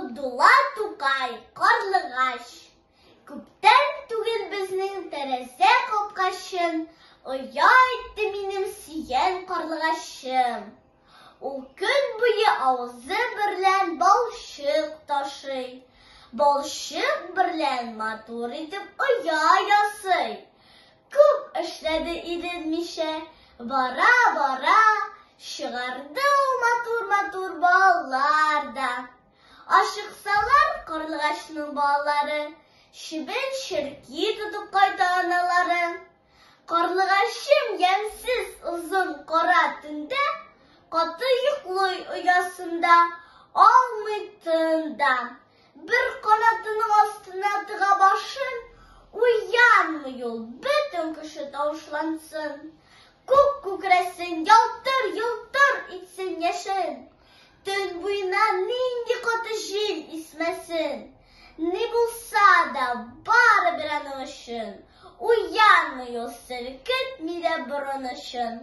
Габдулла Тукай, Карлыгач. Күптән түгел безнең тәрәзә капкачын Оя итте минем сөйгән карлыгачым. Ул көн буе авызы берлән балчык ташый, Балчык берлән матур итеп оя ясый. Күп эшләде иренмичә, бара-бара Чыгарды ул матур-матур балалар да. Ашыксалар карлыгачның балалары, Чебен-черки тотып кайта аналары. Карлыгачым ямьсез озын кара төндә Каты йоклый оясында, алмый тын да. Бер канатының астына тыга башын, Уянмый ул, бөтен кеше тавышлансын. Күк күкрәсен, ялтыр-йолтыр итсен яшен. Төн буена нинди каты җил исмәсен. Ни булса да, барыбер аның өчен, Уянмый ул, селкетми дә борын очын.